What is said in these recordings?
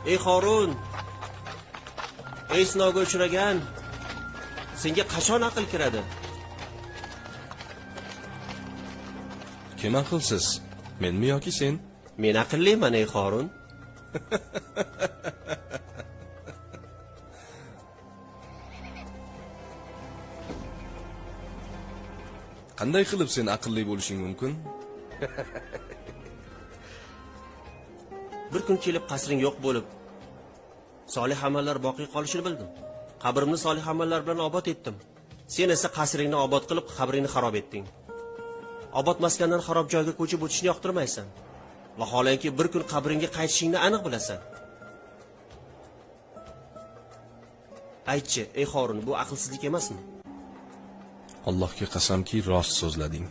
Ey Horun, ey sinovga uchragan, senga qachon aql kiradi? Kim aqlsiz? Menmi yoki sen? Men aqlliman, ey Horun. Qanday qilib sen aqlli bo'lishing mumkin? Bir kun kelib qasring yo'q bo'lib, solih amallar boqiy qolishini bildim. Qabrimni solih amallar bilan obod etdim. Sen esa qasringni obod qilib, qabringni xarob etding. Obod maskandan xarob joyga ko'chib o'tishni yoqtirmaysan. Vaholanki bir kun qabringga qaytishingni aniq bilasan. Aytchi, ey Horun, bu aqlsizlik emasmi? Allohga qasamki, rost so'zlading.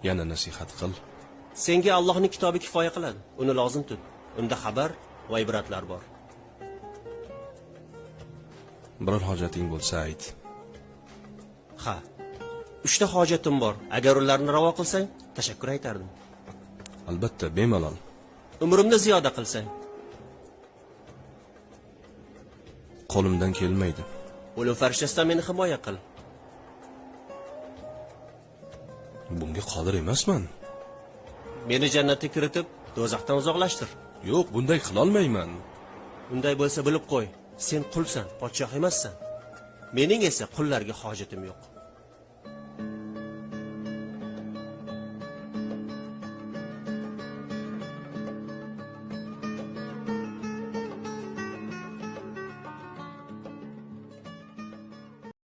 Yana nasihat qil. Senga Allohning kitobi kifoya qiladi. Uni lozim tut. Unda xabar va ibratlar bor. Biror hojating bo'lsa ayt. Ha. 3 ta hojatim bor. Agar ularni ravo qilsang, tashakkur aytardim. Albatta, bemalol. Umrimni ziyoda qilsang. Qo'limdan kelmaydi. O'lim farishtasidan meni himoya qil. Bunga qodir emasman. Meni jannatga kiritib, do'zaxdan uzoqlashtir. Yo'q, bunday qilolmayman. Unday bo'lsa bilib qo'y, sen qulsan, podshoh emassan. Mening esa qullarga hojatim yo'q.